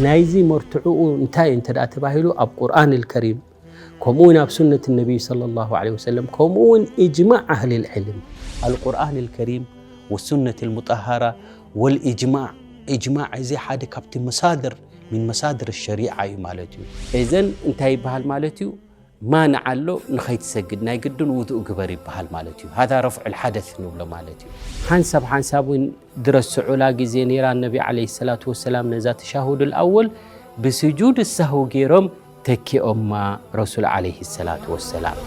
ናይዚ መርትዕኡ እንታይ እንተ ደኣ ተባሂሉ፣ ኣብ ቁርኣን ኣልከሪም፣ ከምኡ እውን ኣብ ሱነት ነቢይ ሰለላሁ ዐለይሂ ወሰለም፣ ከምኡ እውን ኢጅማዕ ኣህሊል ዒልም። ኣልቁርኣን ኣልከሪም ወሱነት ኣልሙጠሃራ ወልኢጅማዕ። ኢጅማዕ እዚ ሓደ ካብቲ መሳድር፣ ሚን መሳድር ሸሪዓ እዩ ማለት እዩ። እዘን እንታይ ይበሃል ማለት እዩ? ማንዓ ኣሎ፣ ንኸይትሰግድ ናይ ግድን ውዱእ ግበር ይበሃል ማለት እዩ። ሃዛ ረፍዑል ሓደስ ንብሎ ማለት እዩ። ሓንሳብ ሓንሳብ እውን ድረስዑላ ግዜ ነይራ፣ ነቢ ዓለይሂ ሰላቱ ወሰላም ነዛ ተሻሁዱል ኣወል ብስጁድ ሳህው ገይሮም ተኪኦማ ረሱል ዓለይሂ ሰላቱ ወሰላም።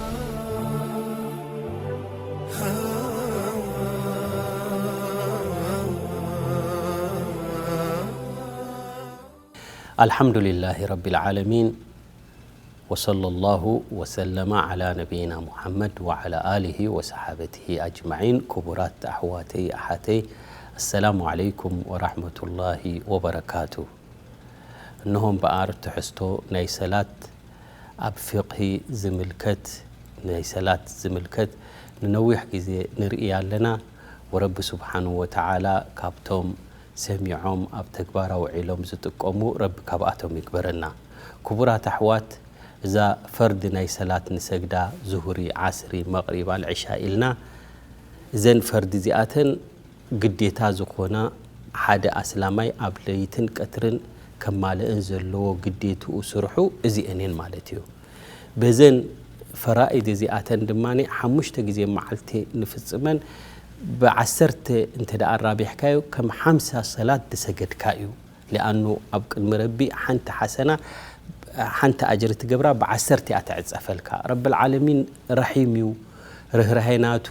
ኣልሓምዱሊላሂ ረቢል ዓለሚን። ወሰለላሁ ወሰለመ ዓላ ነቢይና ሙሓመድ ወዓላ ኣሊሂ ወሰሓበቲሂ ኣጅመዒን። ክቡራት ኣሕዋተይ ኣሓተይ፣ ኣሰላሙ ዓለይኩም ወራሕመቱላሂ ወበረካቱ። እነሆ እምበኣር ትሕዝቶ ናይ ሰላት ኣብ ፊቕሂ ዝምልከት፣ ናይ ሰላት ዝምልከት ንነዊሕ ግዜ ንርኢ ኣለና። ወረቢ ስብሓንሁ ወተዓላ ካብቶም ሰሚዖም ኣብ ተግባር ኣውዒሎም ዝጥቀሙ ረቢ ካብኣቶም ይግበረና። ክቡራት ኣሕዋት፣ እዛ ፈርዲ ናይ ሰላት ንሰግዳ፣ ዙሁሪ፣ ዓስሪ፣ መቕሪብ፣ ኣልዕሻ ኢልና፣ እዘን ፈርዲ እዚኣተን ግዴታ ዝኾና፣ ሓደ ኣስላማይ ኣብ ለይትን ቀትርን ከማልእን ዘለዎ ግዴትኡ ስርሑ እዚአን እየን ማለት እዩ። በዘን ፈራኢድ እዚኣተን ድማ ሓሙሽተ ግዜ መዓልቲ ንፍጽመን። ብዓሰርተ እንተ ደኣ ኣራቢሕካዮ ከም ሓምሳ ሰላት ዝሰገድካ እዩ። ሊኣኑ ኣብ ቅድሚ ረቢ ሓንቲ ሓሰና፣ ሓንቲ ኣጅሪ ትገብራ ብዓሰርተ እያ ትዕጸፈልካ። ረብል ዓለሚን ረሒም እዩ። ርህራሄ ናቱ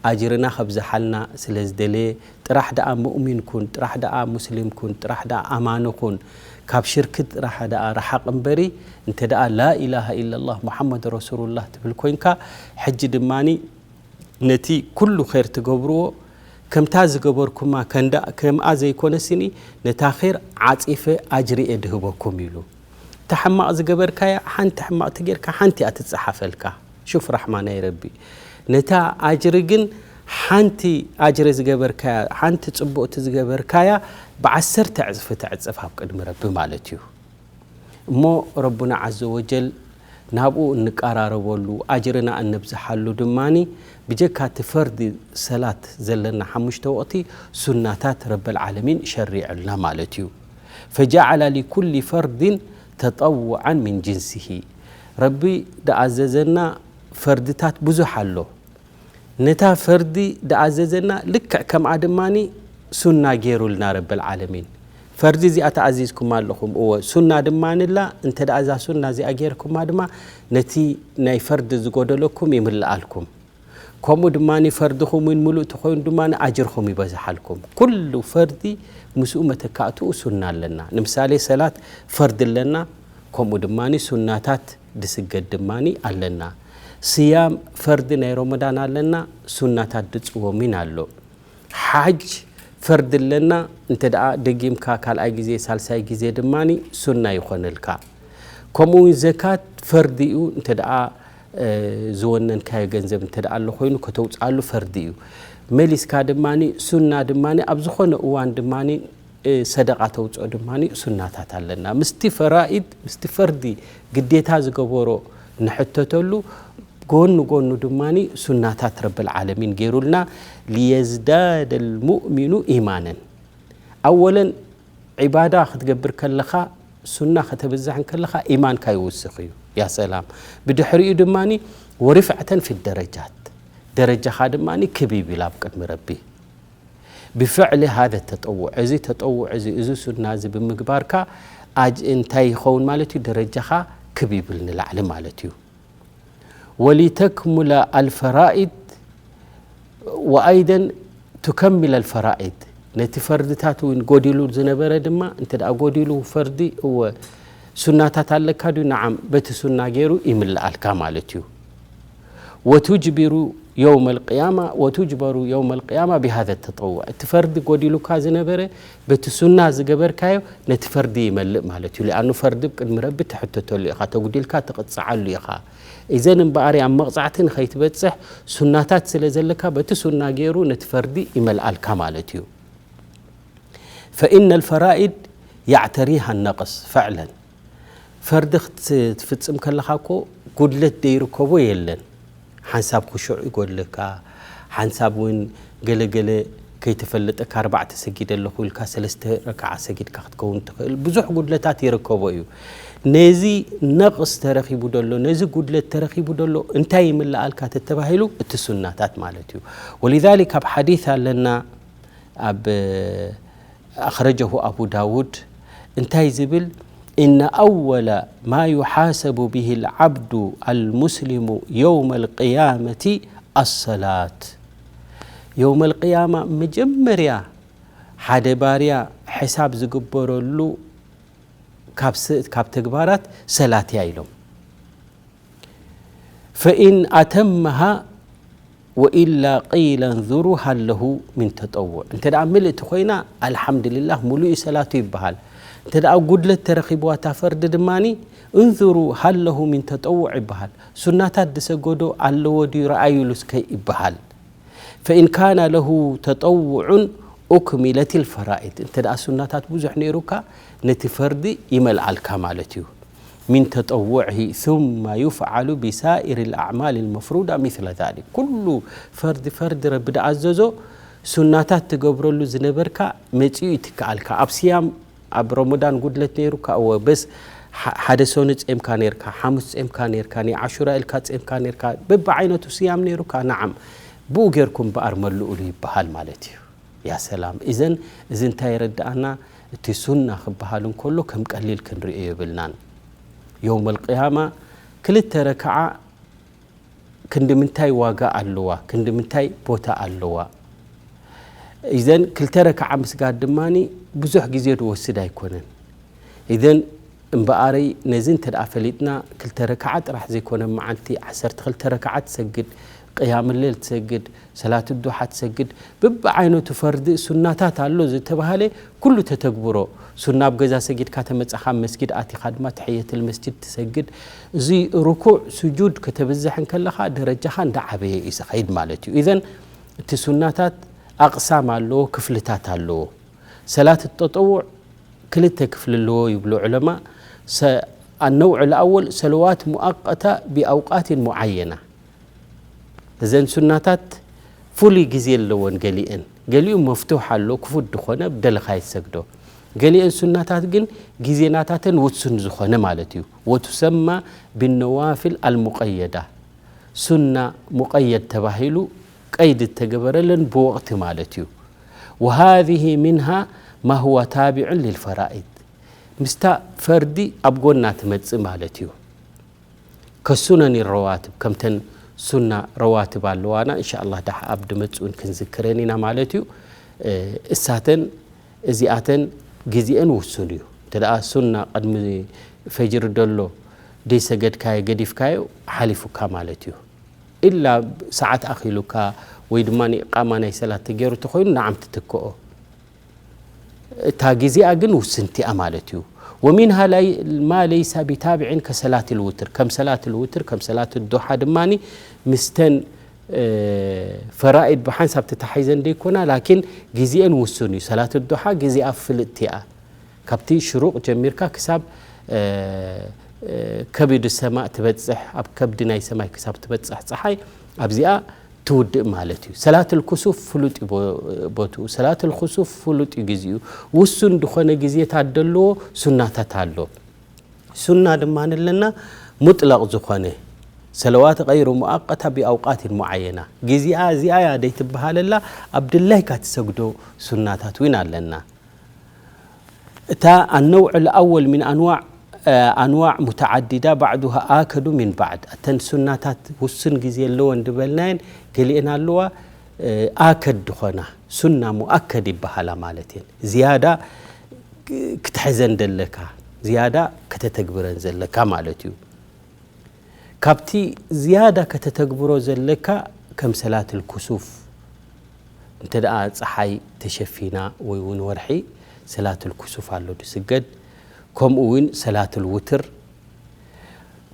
ኣጅርና ከብዝሓልና ስለ ዝደለየ፣ ጥራሕ ደኣ ሙእሚን ኩን፣ ጥራሕ ደኣ ሙስሊም ኩን፣ ጥራሕ ደኣ ኣማኒ ኩን፣ ካብ ሽርኪ ጥራሕ ደኣ ረሓቕ እምበሪ፣ እንተ ደኣ ላኢላሃ ኢለላህ ሙሓመድ ረሱሉላህ ትብል ኮንካ፣ ሕጂ ድማኒ ነቲ ኩሉ ኸይር ትገብርዎ፣ ከምታ ዝገበርኩማ ከንዳ-፣ ከምኣ ዘይኮነስኒ፣ ነታ ኸይር ዓጺፈ ኣጅሪ እየ ድህበኩም ኢሉ። እታ ሕማቕ ዝገበርካያ፣ ሓንቲ ሕማቕ ተጌርካ፣ ሓንቲ እያ ትጸሓፈልካ። ሹፍ ራሕማ ናይ ረቢ። ነታ ኣጅሪ ግን፣ ሓንቲ ኣጅሪ ዝገበርካያ፣ ሓንቲ ጽቡቕቲ ዝገበርካያ፣ ብዓሰርተ ዕጽፊ ትዕጸፍ ኣብ ቅድሚ ረቢ ማለት እዩ። እሞ ረቡና ዓዘ ወጀል ናብኡ እንቀራረበሉ፣ ኣጅርና እነብዝሓሉ ድማኒ፣ ብጀካ እቲ ፈርዲ ሰላት ዘለና ሓሙሽተ ወቕቲ፣ ሱናታት ረበል ዓለሚን ሸሪዑልና ማለት እዩ። ፈጀዐለ ሊኩሊ ፈርዲን ተጠውዓን ሚን ጅንሲሂ። ረቢ ደኣዘዘና ፈርድታት ብዙሕ ኣሎ። ነታ ፈርዲ ደኣዘዘና ልክዕ ከምኣ ድማኒ ሱና ገይሩልና ረበል ዓለሚን። ፈርዲ እዚኣ ተኣዚዝኩም ኣለኹም፣ እወ፣ ሱና ድማ ንላ፣ እንተ ደኣ እዛ ሱና እዚኣ ገይርኩማ ድማ ነቲ ናይ ፈርዲ ዝጎደለኩም ይምልኣልኩም። ከምኡ ድማ ፈርድኹም እውን ምሉእ ተኾይኑ ድማ ኣጅርኹም ይበዝሓልኩም። ኩሉ ፈርዲ ምስኡ መተካእትኡ ሱና ኣለና። ንምሳሌ ሰላት ፈርዲ ኣለና፣ ከምኡ ድማ ሱናታት ድስገድ ድማ ኣለና። ስያም ፈርዲ ናይ ረመዳን ኣለና፣ ሱናታት ድጽወሚን ኣሎ። ሓጅ ፈርዲ ኣለና፣ እንተ ደኣ ደጊምካ ካልኣይ ግዜ፣ ሳልሳይ ግዜ ድማ ሱና ይኾነልካ። ከምኡ እውን ዘካት ፈርዲ እዩ፣ እንተ ደኣ፣ እ፣ ዝወነንካዮ ገንዘብ እንተ ደኣ ኣሎ ኮይኑ ከተውፅኣሉ ፈርዲ እዩ። መሊስካ ድማ ሱና ድማ ኣብ ዝኾነ እዋን ድማ፣ እ፣ ሰደቓ ተውፅኦ ድማ ሱናታት ኣለና። ምስቲ ፈራኢድ፣ ምስቲ ፈርዲ ግዴታ ዝገበሮ ንሕተተሉ፣ ጎኑ ጎኑ ድማ ሱናታት ረብል ዓለሚን ገይሩልና፣ ሊየዝዳደ ልሙእሚኑ ኢማነን። ኣወለን ዒባዳ ክትገብር ከለኻ፣ ሱና ከተብዝሕ ከለኻ ኢማንካ ይውስኽ እዩ። ያ ሰላም። ብድሕሪኡ ድማ ወሪፍዕተን ፊ ደረጃት፣ ደረጃኻ ድማ ክብ ይብል ኣብ ቅድሚ ረቢ። ብፍዕሊ ሃዘ ተጠውዕ፣ እዚ ተጠውዕ እዚ፣ እዚ ሱና እዚ ብምግባርካ ኣጅ-፣ እንታይ ይኸውን ማለት እዩ? ደረጃኻ ክብ ይብል ንላዕሊ ማለት እዩ። ወሊተክሙለ ኣልፈራኢድ ወኣይደን ቱከሚለ ኣልፈራኢድ፣ ነቲ ፈርድታት እውን ጎዲሉ ዝነበረ ድማ፣ እንተ ደኣ ጎዲሉ ፈርዲ፣ እወ፣ ሱናታት ኣለካ ድዩ? ነዓም፣ በቲ ሱና ገይሩ ይምልኣልካ ማለት እዩ። ወቱጅቢሩ የውመ ልቅያማ፣ ወቱጅበሩ የውመ ልቅያማ ቢሃዘ ተጠውዕ። እቲ ፈርዲ ጎዲሉካ ዝነበረ በቲ ሱና ዝገበርካዮ ነቲ ፈርዲ ይመልእ ማለት እዩ። ሊኣኑ ፈርዲ ቅድሚ ረቢ ትሕተተሉ ኢኻ፣ ተጉዲልካ ትቕጽዓሉ ኢኻ። እዘን እምበኣር ኣብ መቕጻዕቲ ንኸይትበጽሕ ሱናታት ስለ ዘለካ በቲ ሱና ገይሩ ነቲ ፈርዲ ይመልኣልካ ማለት እዩ። فإن الفرائض يعتريها النقص فعلا. ፈርዲ ክትፍጽም ከለኻ እኮ ጉድለት ደይርከቦ የለን። ሓንሳብ ክሹዕ ይጎድለካ፣ ሓንሳብ እውን ገለገለ ከይተፈለጠካ ኣርባዕተ ሰጊደ ኣለኹ ኢልካ ሰለስተ ረክዓ ሰጊድካ ክትከውን ትኽእል። ብዙሕ ጉድለታት ይርከቦ እዩ። ነዚ ነቕስ ተረኺቡ ደሎ፣ ነዚ ጉድለት ተረኺቡ ደሎ እንታይ ይምልኣልካ ተተባሂሉ እቲ ሱናታት ማለት እዩ። ወሊዛሊክ ኣብ ሓዲስ ኣለና ኣብ ኣኽረጀሁ ኣቡ ዳውድ እንታይ ዝብል፣ إن أول ما يحاسب به العبد المسلم يوم القيامة الصلاة። የውመል ቅያማ መጀመርያ ሓደ ባርያ ሕሳብ ዝግበረሉ ካብ ስ- ካብ ተግባራት ሰላት እያ ኢሎም። فإن أتمها وإلا قيل انظروا هل له من تطوع። እንተ ደኣ ምልእቲ ኮይና ኣልሓምዱሊላህ ሙሉእ ሰላቱ ይበሃል። እንተ ደኣ ጉድለት ተረኺብዋ እታ ፈርዲ ድማ እንዙሩ ሃል ለሁ ሚን ተጠውዕ ይበሃል። ሱናታት ዝሰገዶ ኣለዎ ድዩ ረኣዩሉ እስከ ይበሃል። ፈኢን ካነ ለሁ ተጠውዑን ኡክሚለት ልፈራኢድ። እንተ ደኣ ሱናታት ብዙሕ ነይሩካ ነቲ ፈርዲ ይመልኣልካ ማለት እዩ። ሚን ተጠውዕሂ ثم يفعل بسائر الأعمال المفروضة مثل ذلك። ኩሉ ፈርዲ ፈርዲ ረቢ ድኣዘዞ ሱናታት ትገብረሉ ዝነበርካ መጺኡ ይትከኣልካ። ኣብ ስያም ኣብ ረመዳን ጉድለት ነይሩካ እወ በስ ሓደ ሰኑ ጼምካ ነርካ ሓሙስ ጼምካ ነርካ ናይ ዓሹራ ኢልካ ጼምካ ነርካ በብዓይነቱ ስያም ነይሩካ ነዓም ብኡ ጌርኩም በኣር መልኡሉ ይበሃል ማለት እዩ። ያ ሰላም። እዘን እዚ እንታይ የረድኣና? እቲ ሱና ክበሃል እንከሎ ከም ቀሊል ክንሪኦ የብልናን። የውመል ቅያማ ክልተ ረክዓ ክንዲ ምንታይ ዋጋ ኣለዋ፣ ክንዲ ምንታይ ቦታ ኣለዋ። እዘን ክልተ ረክዓ ምስጋድ ድማ ብዙሕ ግዜ ዝወስድ ኣይኮነን። እዘን እምበኣረይ ነዚ እንተ ደኣ ፈሊጥና ክልተ ረክዓ ጥራሕ ዘይኮነ መዓልቲ ዓሰርተ ክልተ ረክዓ ትሰግድ፣ ቅያም ሌል ትሰግድ፣ ሰላት ዱሓ ትሰግድ፣ ብብዓይነቱ ፈርዲ ሱናታት ኣሎ ዝተባህለ ኩሉ ተተግብሮ። ሱና ኣብ ገዛ ሰጊድካ ተመጻኻ መስጊድ ኣቲኻ ድማ ተሕየትል መስጂድ ትሰግድ። እዚ ርኩዕ ስጁድ ከተብዝሕ እንከለኻ ደረጃኻ እንዳዓበየ እዩ ዝኸይድ ማለት እዩ። ኢዘን እቲ ሱናታት ኣቕሳም ኣለዎ፣ ክፍልታት ኣለዎ። ሰላት ተጠውዕ ክልተ ክፍሊ ኣለዎ ይብሉ ዑለማ። ኣነውዕ ልኣወል ሰለዋት ሙኣቀታ ብኣውቃትን ሙዓየና። እዘን ሱናታት ፍሉይ ግዜ ኣለወን። ገሊአን ገሊኡ መፍቱሕ ኣሎ ክፉት ዝኾነ ብደለኻ ይሰግዶ። ገሊአን ሱናታት ግን ግዜ ናታተን ውሱን ዝኾነ ማለት እዩ። ወቱሰማ ብነዋፊል ኣልሙቀየዳ። ሱና ሙቀየድ ተባሂሉ ቀይድ እተገበረለን ብወቕቲ ማለት እዩ። وهذه منها ما هو تابع للفرائض። ምስታ ፈርዲ ኣብ ጎና ትመጽእ ማለት እዩ። ከሱነን ረዋትብ ከምተን ሱና ረዋትብ ኣለዋና እንሻ ኣላህ ዳሕ ኣብ ድመጽኡን ክንዝክረን ኢና ማለት እዩ። እሳተን እዚኣተን ግዜአን ውሱን እዩ። እንተ ደኣ ሱና ቅድሚ ፈጅሪ ደሎ ደይሰገድካዮ ገዲፍካዮ ሓሊፉካ ማለት እዩ። ኢላ ሰዓት ኣኺሉካ ወይ ድማ ንኢቃማ ናይ ሰላት ተገይሩ ተኾይኑ ንዓም ትትክኦ። እታ ግዜኣ ግን ውስንቲኣ ማለት እዩ። ومنها لا- ما ليس بتابع كصلاة الوتر، ከም ሰላት ልውትር ከም ሰላት ዱሓ ድማ ምስተን ፈራኢድ ብሓንሳብ ተታሒዘን ደይኮና ላኪን ግዜአን ውሱን እዩ። ሰላት ዱሓ ግዜኣ ፍልጥቲ እያ። ካብቲ ሽሩቕ ጀሚርካ ክሳብ ከቢድ ሰማእ ትበፅሕ ኣብ ከብዲ ናይ ሰማይ ክሳብ ትበፅሕ ፀሓይ ኣብዚኣ ትውድእ ማለት እዩ። ሰላት ልኩሱፍ ፍሉጥ እዩ ቦትኡ። ሰላት ልኩሱፍ ፍሉጥ እዩ ግዜኡ። ውሱን ዝኾነ ግዜታት ደለዎ ሱናታት ኣሎ። ሱና ድማ ኣለና ሙጥለቕ ዝኾነ ሰለዋት غير مؤقتة بأوقات معينة። ግዜኣ እዚኣ እያ ደይትበሃለላ ኣብ ድላይካ ትሰግዶ ሱናታት እውን ኣለና። እታ ኣነውዕ ልኣወል ምን ኣንዋዕ ኣንዋዕ ሙተዓዲዳ ባዕዱሃ ኣከዱ ምን ባዕድ። እተን ሱናታት ውሱን ግዜ ኣለወን ዝበልናየን ገሊአን ኣለዋ ኣከድ ድኾና ሱና ሙኣከድ ይበሃላ ማለት እየን። ዝያዳ ክትሕዘን ዘለካ ዝያዳ ከተተግብረን ዘለካ ማለት እዩ። ካብቲ ዝያዳ ከተተግብሮ ዘለካ ከም ሰላት ልኩሱፍ እንተ ደኣ ፀሓይ ተሸፊና ወይ እውን ወርሒ ሰላት ልኩሱፍ ኣሎ ድስገድ። ከምኡ እውን ሰላት ልውትር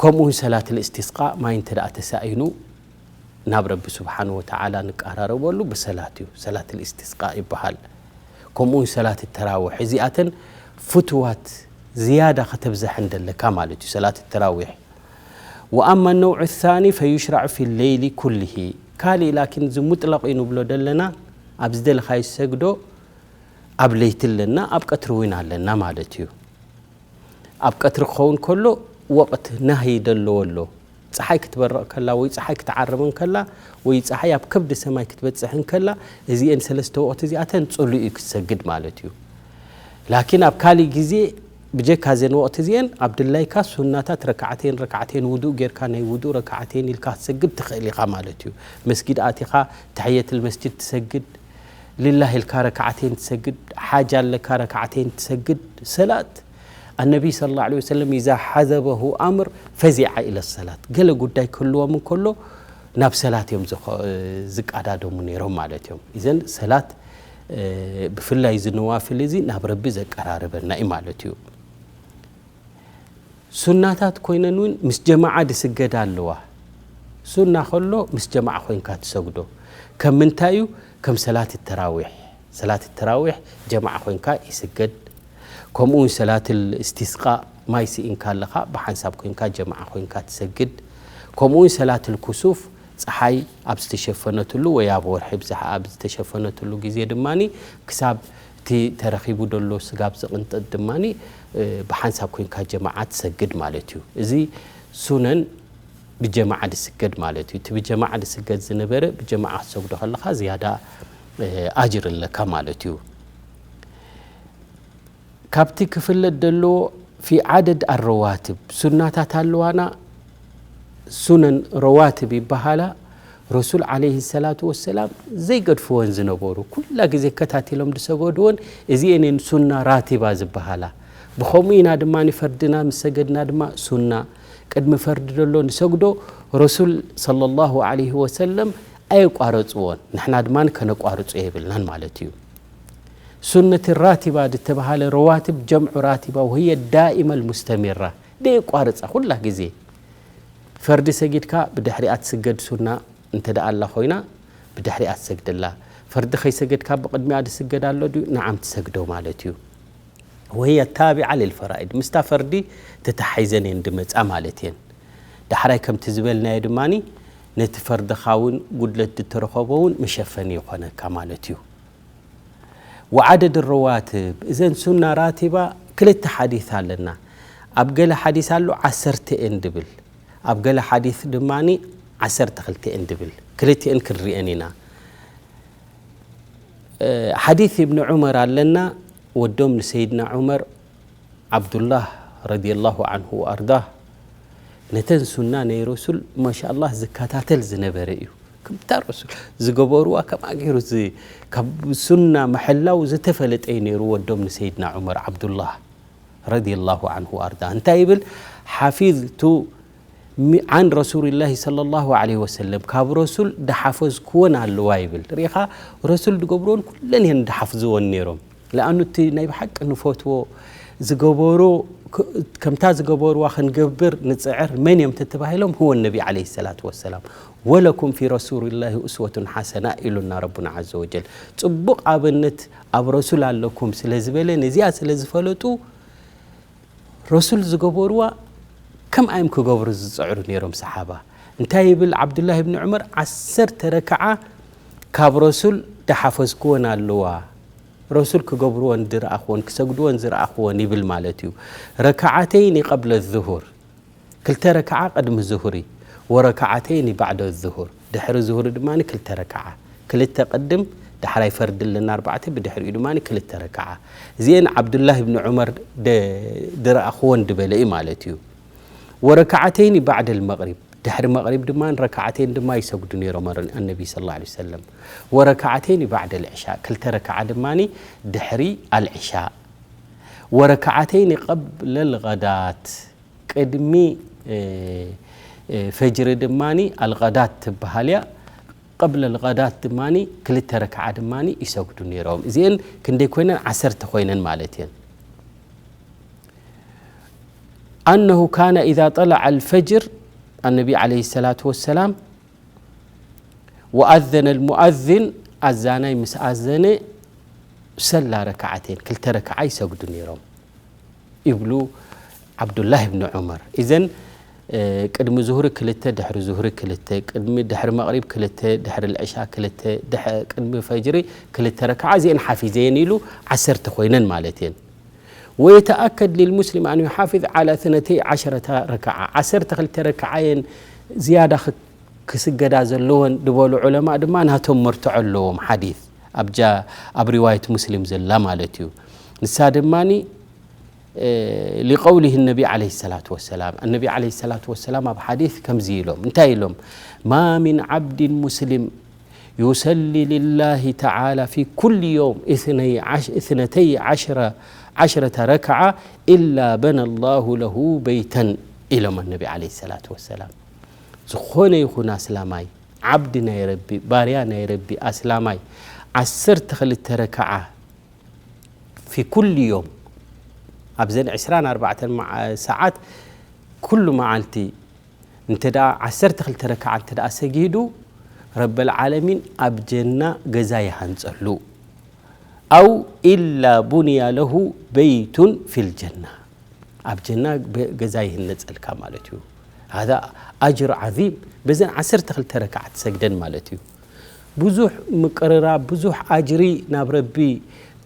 ከምኡ እውን ሰላት ልእስቲስቃ ማይ እንተ ደኣ ተሳኢኑ ናብ ረቢ ስብሓን ወተዓላ ንቀራረበሉ ብሰላት እዩ። ሰላት ልእስቲስቃ ይበሃል። ከምኡውን ሰላት ተራዊሕ፣ እዚኣተን ፍትዋት ዝያዳ ከተብዝሐን ደለካ ማለት እዩ። ሰላት ተራዊሕ። ወኣማ ነውዕ ሳኒ ፈዩሽራዑ ፊ ለይሊ ኩልሂ። ካሊእ ላኪን እዚ ሙጥለቕ እዩ ንብሎ ደለና፣ ኣብ ዝደለኻዮ ሰግዶ። ኣብ ለይቲ ኣለና፣ ኣብ ቀትሪ እውን ኣለና ማለት እዩ። ኣብ ቀትሪ ክኸውን ከሎ ወቕት ናህይ ደለዎ ኣሎ። ፀሓይ ክትበርቕ ከላ ወይ ፀሓይ ክትዓርብ እንከላ ወይ ፀሓይ ኣብ ከብዲ ሰማይ ክትበፅሕ እንከላ፣ እዚአን ሰለስተ ወቕቲ እዚኣተን ፅሉእ እዩ ክትሰግድ ማለት እዩ። ላኪን ኣብ ካሊእ ግዜ ብጀካ እዘን ወቕቲ እዚአን ኣብ ድላይካ ሱናታት ረክዓተይን ረክዓተይን ውዱእ ጌርካ ናይ ውዱእ ረክዓተይን ኢልካ ክትሰግድ ትኽእል ኢኻ ማለት እዩ። መስጊድ ኣቲኻ ተሕየትል መስጂድ ትሰግድ፣ ሊላህ ኢልካ ረክዓተይን ትሰግድ፣ ሓጅ ኣለካ ረክዓተይን ትሰግድ። ሰላት ኣነቢ ሰለላሁ ዐለይሂ ወሰለም ኢዛ ሓዘበሁ ኣምር ፈዚዓ ኢለ ሰላት፣ ገለ ጉዳይ ክህልዎም እንከሎ ናብ ሰላት እዮም ዝኸ- ዝቀዳደሙ ነይሮም ማለት እዮም። እዘን ሰላት ብፍላይ እዚ ነዋፍል እዚ ናብ ረቢ ዘቀራርበና እዩ ማለት እዩ። ሱናታት ኮይነን እውን ምስ ጀማዓ ዝስገዳ ኣለዋ። ሱና ከሎ ምስ ጀማዓ ኮይንካ ትሰግዶ። ከም ምንታይ እዩ? ከም ሰላት ተራዊሕ። ሰላት ተራዊሕ ጀማዓ ኮይንካ ይስገድ። ከምኡ እውን ሰላት እስትስቃ፣ ማይ ስኢንካ ኣለኻ ብሓንሳብ ኮይንካ ጀማዓ ኮይንካ ትሰግድ። ከምኡ እውን ሰላት ኩሱፍ፣ ፀሓይ ኣብ ዝተሸፈነትሉ ወይ ኣብ ወርሒ ብዝሓ ኣብ ዝተሸፈነትሉ ግዜ ድማ ክሳብ እቲ ተረኺቡ ዘሎ ስጋብ ዝቕንጠጥ ድማ ብሓንሳብ ኮይንካ ጀማዓ ትሰግድ ማለት እዩ። እዚ ሱነን ብጀማዓ ዝስገድ ማለት እዩ። እቲ ብጀማዓ ዝስገድ ዝነበረ ብጀማዓ ክትሰግዶ ከለኻ ዝያዳ ኣጅር ኣለካ ማለት እዩ። ካብቲ ክፍለጥ ዘለዎ ፊ ዓደድ ኣረዋትብ፣ ሱናታት ኣለዋና፣ ሱነን ረዋትብ ይበሃላ። ረሱል ዓለይሂ ሰላቱ ወሰላም ዘይገድፍወን ዝነበሩ፣ ኩላ ግዜ ከታቲሎም ዝሰገድወን እዚኤን እየን ሱና ራቲባ ዝበሃላ። ብኸምኡ ኢና ድማ ፈርድና ምስ ሰገድና ድማ ሱና፣ ቅድሚ ፈርዲ ዘሎ ንሰግዶ፣ ረሱል ሰለላሁ ዓለይሂ ወሰለም ኣየቋረፅዎን፣ ንሕና ድማ ከነቋርፆ የብልናን ማለት እዩ። ሱነት ራቲባ ዝተባሃለ ረዋትብ ጀምዑ ራቲባ ወህየ ዳኢመ ልሙስተሚራ፣ ደየቋርፃ ኩላ ግዜ። ፈርዲ ሰጊድካ ብድሕሪኣ ትስገድ ሱና እንተ ደኣ ኣላ ኮይና ብድሕሪኣ ትሰግደላ። ፈርዲ ከይሰገድካ ብቕድሚኣ ዝስገድ ኣሎ ድዩ? ነዓም ትሰግዶ ማለት እዩ። ወህየ ታቢዓ ልልፈራኢድ፣ ምስታ ፈርዲ ተተሓሒዘን እየን ድመፃ ማለት እየን። ዳሕራይ ከምቲ ዝበልናዮ ድማ ነቲ ፈርድኻ እውን ጉድለት ዝተረኸቦ እውን መሸፈኒ ይኾነካ ማለት እዩ። ወዓደድ ረዋትብ፣ እዘን ሱና ራቲባ ክልተ ሓዲስ ኣለና። ኣብ ገለ ሓዲስ ኣሎ ዓሰርተ እየን ድብል፣ ኣብ ገለ ሓዲስ ድማ ዓሰርተ ክልተ እየን ድብል። ክልቲአን ክንሪአን ኢና። ሓዲስ ኢብኒ ዑመር ኣለና። ወዶም ንሰይድና ዑመር ዓብዱላህ ረዲየላሁ ዓንሁ ወኣርዳህ ነተን ሱና ናይ ረሱል ማሻኣላህ ዝከታተል ዝነበረ እዩ። ከምታ ረሱል ዝገበርዋ ከምኣ ገይሩ ዝ- ካብ ሱና ምሕላው ዝተፈለጠ እዩ ነይሩ ወዶም ንሰይድና ዑመር ዓብዱላህ ረዲየላሁ ዓንሁ ወኣርዳህ። እንታይ ይብል? ሓፊዝቱ ሚ- ዓን ረሱልላሂ ሰለላሁ ዓለይሂ ወሰለም፣ ካብ ረሱል ድሓፈዝክወን ኣለዋ ይብል። ርኢኻ፣ ረሱል ድገብርዎን ኩለን እየን ድሓፍዝዎን ነይሮም። ለኣኑ እቲ ናይ ብሓቂ ንፈትዎ ዝገበሩ ክ- ከምታ ዝገበርዋ ክንገብር ንፅዕር መን እዮም ተተባሂሎም? ህወ ነቢ ዓለይሂ ሰላቱ ወሰላም። ወለኩም ፊ ረሱልላሂ እስወቱን ሓሰና ኢሉና ረቡና ዓዘ ወጀል። ፅቡቕ ኣብነት ኣብ ረሱል ኣለኩም ስለ ዝበለ፣ ነዚኣ ስለ ዝፈለጡ ረሱል ዝገበርዋ ከምኣ እዮም ክገብሩ ዝፅዕሩ ነይሮም ሰሓባ። እንታይ ይብል ዓብዱላህ ብኒ ዑመር? ዓሰርተ ረክዓ ካብ ረሱል ድሓፈዝክወን ኣለዋ። ረሱል ክገብርወን ዝረኣኽወን፣ ክሰግድወን ዝረኣኽወን ይብል ማለት እዩ። ረክዓተይኒ ቀብለ ዙሁር፣ ክልተ ረክዓ ቅድሚ ዙሁሪ፣ ወረክዓተይኒ ባዕደ ዙሁር፣ ድሕሪ ዙሁሪ ድማ ክልተ ረክዓ፣ ክልተ ቅድም፣ ዳሕራይ ፈርዲ ኣለና ኣርባዕተ፣ ብድሕሪኡ ድማ ክልተ ረክዓ። እዚአን ዓብዱላህ ብኒ ዑመር ደ- ዝረኣኽወን ዝበለ እዩ ማለት እዩ። ወረክዓተይኒ ባዕደ ልመቕሪብ፣ ድሕሪ መቕሪብ ድማ ረክዓተይን ድማ ይሰግዱ ነይሮም ኣረ- ኣነቢ ሰለላሁ ዐለይሂ ወሰለም። ወረክዓተይኒ ባዕደ ልዕሻ፣ ክልተ ረክዓ ድማ ድሕሪ ኣልዕሻ። ወረክዓተይኒ ቀብለ ልገዳት፣ ቅድሚ እ፣ እ፣ ፈጅሪ ድማ ኣልገዳት ትበሃል እያ። ቀብለ ልገዳት ድማ ክልተ ረክዓ ድማ ይሰግዱ ነይሮም። እዚአን ክንደይ ኮይነን? ዓሰርተ ኮይነን ማለት እየን። ኣነሁ ካነ ኢዛ ጠለዐ ልፈጅር፣ ኣነቢ ዓለይሂ ሰላቱ ወሰላም፣ ወኣዘነ ልሙኣዝን፣ ኣዛናይ ምስ ኣዘነ፣ ብሰላ ረክዓተይን፣ ክልተ ረክዓ ይሰግዱ ነይሮም ይብሉ ዓብዱላህ ብን ዑመር። እዘን ቅድሚ ዙህሪ ክልተ፣ ድሕሪ ዙህሪ ክልተ፣ ቅድሚ ድሕሪ መቕሪብ ክልተ፣ ድሕሪ ልዕሻ ክልተ፣ ድሕ- ቅድሚ ፈጅሪ ክልተ ረክዓ፣ እዚአን ሓፊዘየን ኢሉ ዓሰርተ ኮይነን ማለት እየን። ويتأكد للمسلم أن يحافظ على اثنتي عشرة ركعة، ዓሰርተ ክልተ ረክዓ እየን ዝያዳ ክስገዳ ዘለወን ዝበሉ ዑለማእ ድማ ናቶም መርትዖ ኣለዎም። ሓዲት ኣብጃ ኣብ ሪዋየት ሙስሊም ዘላ ማለት እዩ። ንሳ ድማ ሊቀውሊህ ነቢ ዓለይሂ ሰላቱ ወሰላም፣ ነቢ ዓለይሂ ሰላቱ ወሰላም ኣብ ሓዲት ከምዚ ኢሎም፣ እንታይ ኢሎም? ማ ሚን ዓብድን ሙስሊም ዩሰሊ ሊላሂ ተዓላ ፊ ኩል ዮም ኢስነተይ ዓሽረ ረክዓ ኢላ በነ ላሁ ለሁ በይተን ኢሎም ነቢ ዓለይሂ ሰላቱ ወሰላም። ዝኾነ ይኹን ኣስላማይ፣ ዓብዲ ናይ ረቢ፣ ባርያ ናይ ረቢ፣ ኣስላማይ ዓሰርተ ክልተ ረክዓ ፊ ኩል ዮም፣ ኣብዘን ዕስራን ኣርባዕተን ሰዓት ኩሉ መዓልቲ እንተ ደኣ ዓሰርተ ክልተ ረክዓ እንተ ደኣ ሰጊዱ፣ ረበል ዓለሚን ኣብ ጀና ገዛ ይሃንጸሉ። ኣው ኢላ ቡንያ ለሁ በይቱን ፊል ጀና፣ ኣብ ጀና ገዛ ይህነጸልካ ማለት እዩ። ሃዛ ኣጅር ዓዚም፣ በዘን ዓሰርተ ክልተ ረክዓ ትሰግደን ማለት እዩ። ብዙሕ ምቅርራብ፣ ብዙሕ ኣጅሪ ናብ ረቢ፣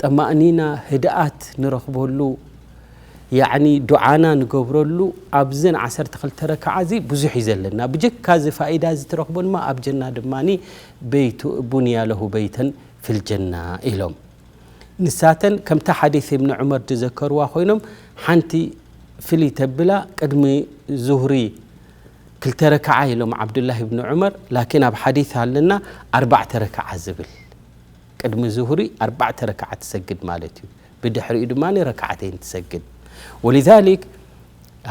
ጠማእኒና፣ ህድኣት ንረኽበሉ፣ ያዕኒ ዱዓና ንገብረሉ ኣብዘን ዓሰርተ ክልተ ረክዓ እዚ ብዙሕ እዩ ዘለና። ብጀካ እዚ ፋኢዳ እዚ ትረኽቦ ድማ ኣብ ጀና ድማ በይቱ ቡንያ ለሁ በይተን ፊል ጀና ኢሎም። ንሳተን ከምታ ሓዲስ እብኒ ዑመር ዝዘከርዋ ኮይኖም ሓንቲ ፍልይ ተብላ ቅድሚ ዙህሪ ክልተ ረክዓ ኢሎም ዓብዱላህ ብኒ ዑመር፣ ላኪን ኣብ ሓዲስ ኣለና ኣርባዕተ ረክዓ ዝብል። ቅድሚ ዙህሪ ኣርባዕተ ረክዓ ትሰግድ ማለት እዩ። ብድሕሪኡ ድማ ረክዓተይን ትሰግድ። ولذلك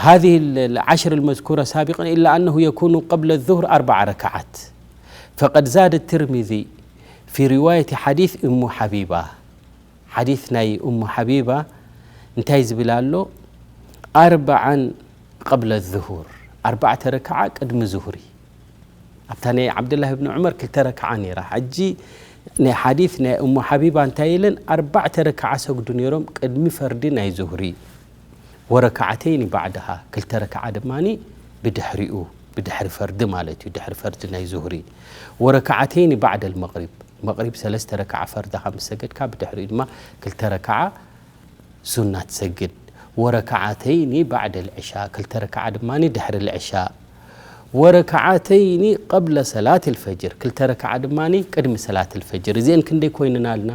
هذه العشر المذكورة سابقا إلا أنه يكون قبل الظهر أربع ركعات، فقد زاد الترمذي في رواية حديث أم حبيبة. ሓዲስ ናይ ኡሙ ሓቢባ እንታይ ዝብል ኣሎ? ኣርባዓን ቀብለ ዙሁር፣ ኣርባዕተ ረክዓ ቅድሚ ዙሁሪ። ኣብታ ናይ ዓብድላህ ብን ዑመር ክልተ ረክዓ ነይራ። ሕጂ ናይ ሓዲስ ናይ ኡሙ ሓቢባ እንታይ ኢለን? ኣርባዕተ ረክዓ ሰግዱ ነይሮም ቅድሚ ፈርዲ ናይ ዙሁሪ። ወረክዓተይኒ ባዕድሃ፣ ክልተ ረክዓ ድማ ብድሕሪኡ፣ ብድሕሪ ፈርዲ ማለት እዩ፣ ድሕሪ ፈርዲ ናይ ዙሁሪ። ወረክዓተይኒ ባዕደል መቕሪብ፣ መቕሪብ ሰለስተ ረክዓ ፈርድኻ ምስ ሰገድካ፣ ብድሕሪኡ ድማ ክልተ ረክዓ ሱና ትሰግድ። ወረክዓተይኒ ባዕደል ዕሻ፣ ክልተ ረክዓ ድማ ድሕሪ ልዕሻ። ወረክዓተይኒ ቀብለ ሰላት ልፈጅር፣ ክልተ ረክዓ ድማ ቅድሚ ሰላት ልፈጅር። እዚአን ክንደይ ኮይነን ኣልና?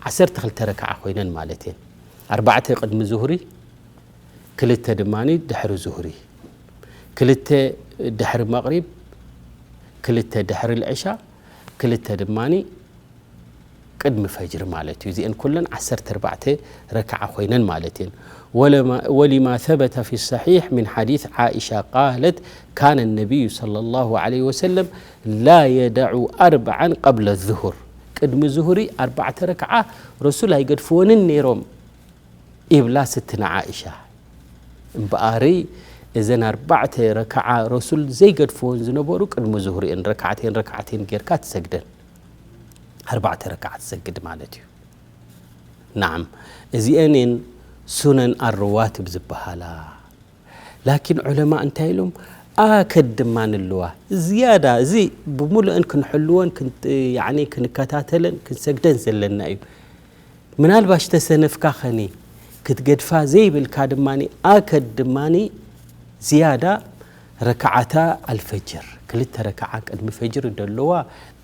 ዓሰርተ ክልተ ረክዓ ኮይነን ማለት እየን። ኣርባዕተ ቅድሚ ዙሁሪ፣ ክልተ ድማ ድሕሪ ዙሁሪ፣ ክልተ ድሕሪ መቕሪብ፣ ክልተ ድሕሪ ልዕሻ፣ ክልተ ድማ ቅድሚ ፈጅሪ ማለት እዩ። እዚአን ኩለን ዓሰርተ ኣርባዕተ ረክዓ ኮይነን ማለት እየን። ولما ثبت في الصحيح من حديث عائشة قالت: كان النبي صلى الله عليه وسلم لا يدع أربعا قبل الظهر. ቅድሚ ዙሁሪ ኣርባዕተ ረክዓ ረሱል ኣይገድፍወንን ነይሮም። ይብላ ስትና ዓኢሻ። እምበኣሪ እዘን ኣርባዕተ ረክዓ ረሱል ዘይገድፍወን ዝነበሩ ቅድሚ ዙሁር እየን፣ ረክዓተይን ረክዓተይን ጌርካ ትሰግደን። ኣርባዕተ ረክዓ ትሰግድ ማለት እዩ። ናዓም፣ እዚአን እየን ሱነን ኣረዋትብ ዝበሃላ። ላኪን ዑለማ እንታይ ኢሎም? ኣከድ ድማ ንልዋ ዝያዳ፣ እዚ ብምሉእን ክንሕልወን፣ ክን-፣ ያዕኒ ክንከታተለን ክንሰግደን ዘለና እዩ። ምናልባሽ ተሰነፍካ ኸኒ ክትገድፋ ዘይብልካ ድማ ኣከድ ድማ ዝያዳ ረክዓታ ኣልፈጅር፣ ክልተ ረክዓ ቅድሚ ፈጅሪ ደለዋ፣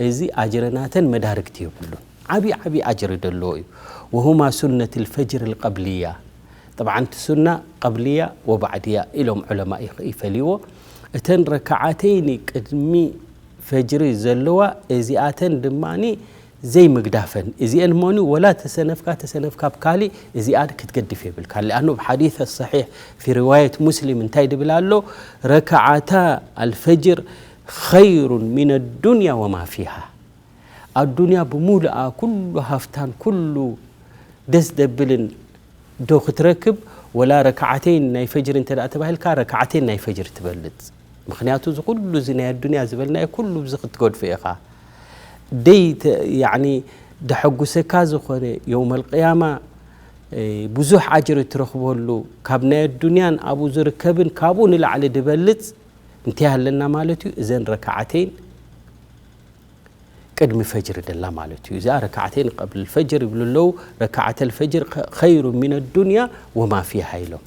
እዚ ኣጅረ ናተን መዳርግቲ የብሉን። ዓቢ ዓቢ ኣጅሪ ደለዎ እዩ። وهما سنة الفجر القبلية። ጠብዓን እቲ ሱና ቀብልያ ወባዕድያ ኢሎም ዑለማ ይኽ-፣ ይፈልይዎ። እተን ረክዓተይኒ ቅድሚ ፈጅሪ ዘለዋ፣ እዚኣተን ድማ ዘይምግዳፈን። እዚአን መኑ ወላ ተሰነፍካ፣ ተሰነፍካ ኣብ ካሊእ፣ እዚኣ ክትገድፍ የብልካ። لأنه ብሓዲስ ሰሒሕ ፊ ሪዋየት ሙስሊም እንታይ ድብል ኣሎ? ረክዓታ ኣልፈጅር ኸይሩን ሚነ ዱንያ ወማ ፊሃ። ኣዱንያ ብሙሉኣ፣ ኩሉ ሃፍታን ኩሉ ደስ ደብልን ዶ ክትረክብ፣ ወላ ረክዓተይን ናይ ፈጅሪ እንተ ደኣ ተባሂልካ፣ ረክዓተይን ናይ ፈጅሪ ትበልጽ? ምኽንያቱ፣ እዚ ኩሉ እዚ ናይ ኣዱንያ ዝበልናዮ ኩሉ ብዚ ክትገድፎ ኢኻ። ደይ ተ-፣ ያዕኒ፣ ደሐጉሰካ ዝኾነ የውመል ቅያማ ብዙሕ ኣጅሪ ትረኽበሉ ካብ ናይ ኣዱንያን ኣብኡ ዝርከብን ካብኡ ንላዕሊ ድበልጽ እንታይ ኣለና ማለት እዩ። እዘን ረካዓተይን ቅድሚ ፈጅሪ ደላ ማለት እዩ። እዚኣ ረካዓተይን ቀብል ፈጅር ይብሉ ኣለዉ። ረካዓተል ፈጅር ኸይሩ ሚነ ዱንያ ወማ ፊሃ ኢሎም።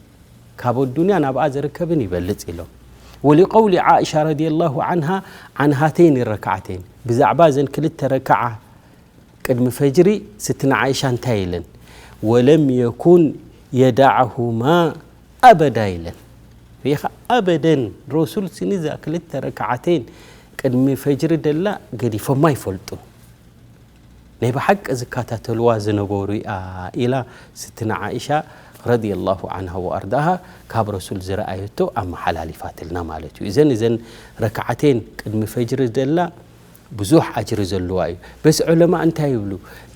ካብ ኣዱንያ ናብኣ ዝርከብን ይበልጽ ኢሎም። ወሊቀውሊ ዓኢሻ ረዲየላሁ ዓንሃ ዓን ሃተይን ረካዓተይን ብዛዕባ እዘን ክልተ ረካዓ ቅድሚ ፈጅሪ ስትና ዓይሻ እንታይ ኢለን? ወለም የኩን የዳዕሁማ ኣበዳ ኢለን። ሪኢኻ ኣበደን ረሱል ስኒ እዛ ክልተ ረክዓተይን ቅድሚ ፈጅሪ ደላ ገዲፎማ ይፈልጡ። ናይ ብሓቂ ዝከታተልዋ ዝነበሩ እያ ኢላ ስትና ዓይሻ ረዲየላሁ ዓንሃ ወኣርዳሃ ካብ ረሱል ዝረኣየቶ ኣመሓላሊፋትልና ማለት እዩ። እዘን እዘን ረክዓተይን ቅድሚ ፈጅሪ ደላ ብዙሕ ኣጅሪ ዘለዋ እዩ። በስ ዑለማ እንታይ ይብሉ?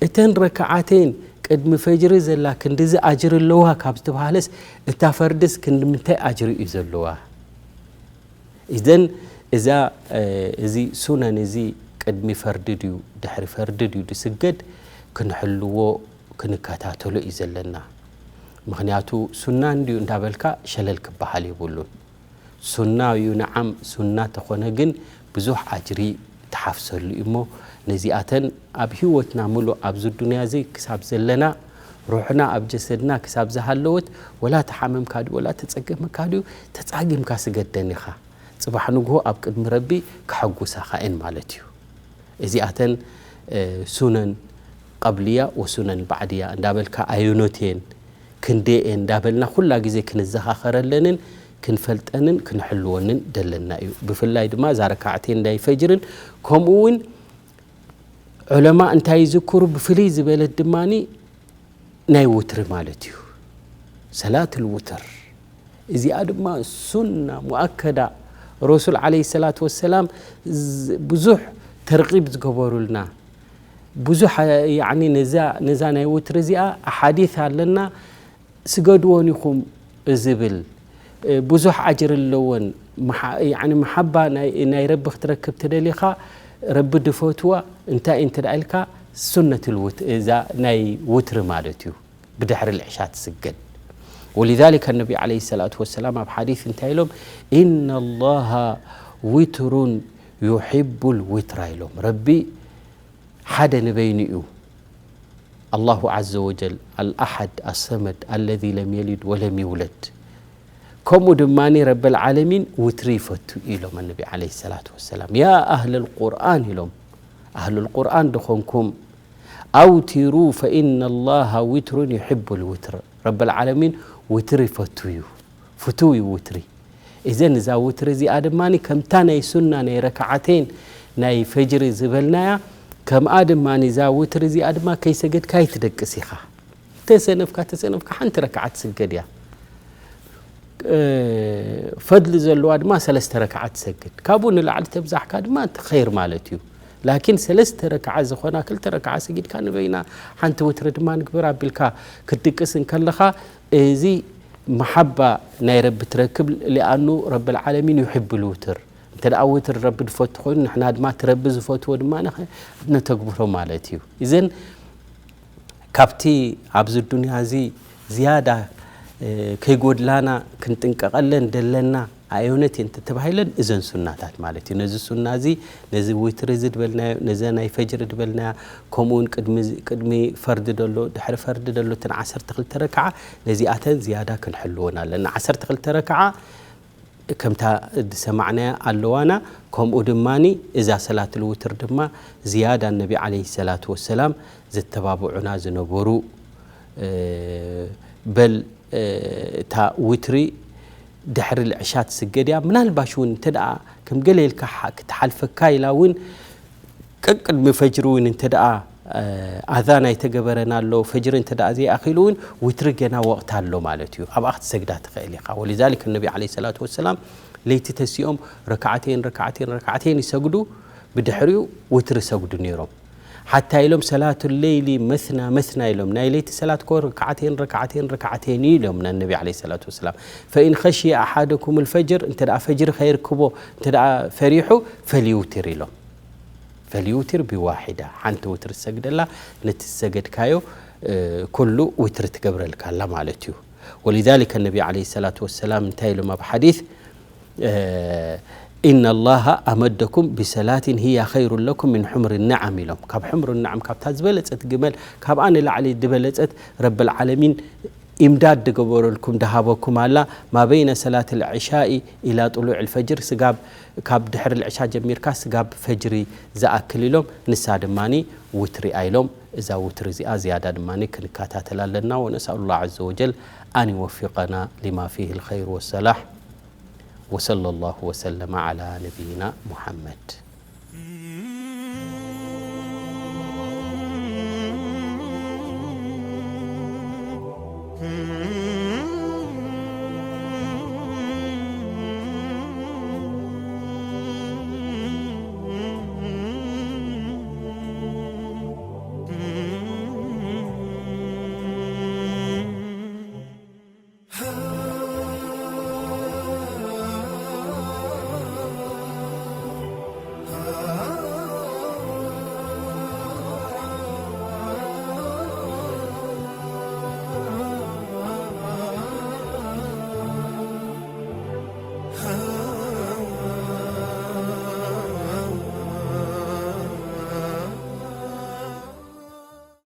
እተን ረክዓተይን ቅድሚ ፈጅሪ ዘላ ክንድዚ ኣጅሪ ኣለዋ ካብ ዝተባህለስ እታ ፈርድስ ክንዲ ምንታይ ኣጅሪ እዩ ዘለዋ? እዘን እዛ እዚ ሱነን እዚ ቅድሚ ፈርዲ ድዩ ድሕሪ ፈርዲ ድዩ ድስገድ ክንሕልዎ ክንከታተሎ እዩ ዘለና። ምኽንያቱ ሱና እንድዩ እንዳበልካ ሸለል ክበሃል የብሉን። ሱና እዩ፣ ነዓም ሱና ተኾነ ግን ብዙሕ ኣጅሪ ትሓፍሰሉ እዩ። እሞ ነዚኣተን ኣብ ህይወትና ምሉእ ኣብዚ ዱንያ እዚ ክሳብ ዘለና፣ ሩሕና ኣብ ጀሰድና ክሳብ ዝሃለወት፣ ወላ ተሓመምካ ድዩ ወላ ተጸገምካ ድዩ፣ ተጻጊምካ ስገደን ኢኻ። ጽባሕ ንግሆ ኣብ ቅድሚ ረቢ ክሐጉሳኻ እየን ማለት እዩ። እዚኣተን ሱነን ቀብልያ ወሱነን ባዕድያ እንዳበልካ ኣየኖት እየን ክንደይ እየን እንዳበልና ኩላ ግዜ ክንዘኻኸረለንን ክንፈልጠንን ክንሕልወንን ደለና እዩ። ብፍላይ ድማ እዛ ረካዕተይን ናይ ፈጅርን ከምኡ እውን ዑለማ እንታይ ይዝክሩ ብፍልይ ዝበለት ድማኒ ናይ ውትሪ ማለት እዩ። ሰላት ልውትር እዚኣ ድማ ሱና ሙኣከዳ ረሱል ዓለይሂ ሰላት ወሰላም ብዙሕ ተርቂብ ዝገበሩልና ብዙሕ ያኒ ነዛ ነዛ ናይ ውትሪ እዚኣ ኣሓዲት ኣለና። ስገድዎን ኢኹም ዝብል ብዙሕ ኣጅር ኣለዎን። መሓባ ናይ ረቢ ክትረክብ ተደሊኻ ረቢ ድፈትዋ እንታይ እንተ ኢልካ ሱነት እዛ ናይ ውትሪ ማለት እዩ። ብድሕሪ ልዕሻ ትስገድ። ولذلك النبي عليه الصلاة والسلام ኣብ ሓዲስ እንታይ ኢሎም? إن الله وتر يحب الوتر ኢሎም። ረቢ ሓደ ንበይኑ እዩ። الله عز وجل الأحد الصمد الذي لم يلد ولم يولد ከምኡ ድማ ረበል ዓለሚን ውትሪ ይፈቱ ኢሎም ነቢ عليه الصلاة والسلام። يا أهل القرآن ኢሎም ኣህሉል ቁርኣን ድኾንኩም ኣውቲሩ ፈኢነ ላሃ ዊትሩን ዩሕቡል ውትር። ረበል ዓለሚን ውትሪ ፈቱ እዩ፣ ፍቱው እዩ ውትሪ። እዘን እዛ ውትሪ እዚኣ ድማ ከምታ ናይ ሱና ናይ ረክዓተይን ናይ ፈጅሪ ዝበልናያ ከምኣ ድማ እዛ ውትሪ እዚኣ ድማ ከይሰገድካ ኣይትደቅስ ኢኻ። ተሰነፍካ ተሰነፍካ ሓንቲ ረክዓት ስገድ እያ። ፈድሊ ዘለዋ ድማ ሰለስተ ረክዓት ትሰግድ። ካብኡ ንላዕሊ ተብዛሕካ ድማ እቲ ኸይር ማለት እዩ። ላኪን ሰለስተ ረክዓ ዝኾና ክልተ ረክዓ ሰጊድካ ንበይና ሓንቲ ውትሪ ድማ ንግበር ኣቢልካ ክትድቅስ እንከለኻ እዚ መሓባ ናይ ረቢ ትረክብ። ሊኣኑ ረብል ዓለሚን ዩሕብል ውትር። እንተ ደኣ ውትር ረቢ ዝፈቱ ኮይኑ ንሕና ድማ እቲ ረቢ ዝፈትዎ ድማ ነተግብሮ ማለት እዩ። እዘን ካብቲ ኣብዚ ዱንያ እዚ ዝያዳ ከይጎድላና ክንጥንቀቐለን ደለና ኣየውነት እየን ተተባሂለን እዘን ሱናታት ማለት እዩ። ነዚ ሱና እዚ ነዚ ውትሪ እዚ ድበልናዮ ነዚ ናይ ፈጅሪ ድበልናያ ከምኡውን ቅድሚ ፈርዲ ደሎ ድሕሪ ፈርዲ ደሎ እተን ዓሰርተ ክልተ ረክዓ ነዚኣተን ዝያዳ ክንሕልወን ኣለና። ዓሰርተ ክልተ ረክዓ ከምታ ዝሰማዕናያ ኣለዋና። ከምኡ ድማ እዛ ሰላት ልውትር ድማ ዝያዳ ነቢ ዓለይሂ ሰላቱ ወሰላም ዘተባብዑና ዝነበሩ በል እታ ውትሪ ድሕሪ ልዕሻ ትስገድ እያ። ምናልባሽ እውን እንተ ደኣ ከም ገለ ኢልካ ክትሓልፈካ ኢላ እውን ቀቅድሚ ፈጅሪ እውን እንተ ደኣ ኣዛን ኣይተገበረን ኣሎ ፈጅሪ እንተ ደኣ ዘይኣኺሉ እውን ውትሪ ገና ወቕቲ ኣሎ ማለት እዩ። ኣብኣ ክትሰግዳ ትኽእል ኢኻ። ወሊዛሊክ ነቢ ዓለይሂ ሰላቱ ወሰላም ለይቲ ተሲኦም ረክዓተይን ረክዓተይን ረክዓተይን ይሰግዱ፣ ብድሕሪኡ ውትሪ ይሰግዱ ነይሮም። ሓታ ኢሎም ሰላቱ ለይሊ መስና መስና ኢሎም ናይ ለይቲ ሰላት ኮ ረክዓተይን ረክዓተይን ረክዓተይን እዩ ኢሎም ና ነቢ ዓለይሂ ሰላቱ ወሰላም። ፈኢን ኸሽየ ኣሓደኩም ልፈጅር እንተ ደኣ ፈጅሪ ከይርክቦ እንተ ደኣ ፈሪሑ ፈልይውትር ኢሎም። فليوتر بواحدة ሓንቲ ውትሪ ትሰግደላ ነቲ ዝሰገድካዮ ኩሉ ውትሪ ትገብረልካ ኣላ ማለት እዩ። ولذلك النبي عليه الصلاة والسلام እንታይ ኢሎም ኣብ ሓዲስ إن الله أمدكم بصلاة هي خير لكم من حمر النعم ኢሎም። ካብ حمر النعم ካብታ ዝበለጸት ግመል ካብኣ ንላዕሊ ዝበለጸት ረብል ዓለሚን ኢምዳድ ድገበረልኩም ድሃበኩም ኣላ ما بين صلاة العشاء إلى طلوع الفجر ስጋብ ካብ ድሕሪ ልዕሻ ጀሚርካ ስጋብ ፈጅሪ ዝኣክል ኢሎም ንሳ ድማ ውትሪ ኣኢሎም እዛ ውትሪ እዚኣ ዝያዳ ድማ ክንከታተል ኣለና ونسأل الله عز وجل أن يوفقنا لما فيه الخير والصلاح وصلى الله وسلم على نبينا محمد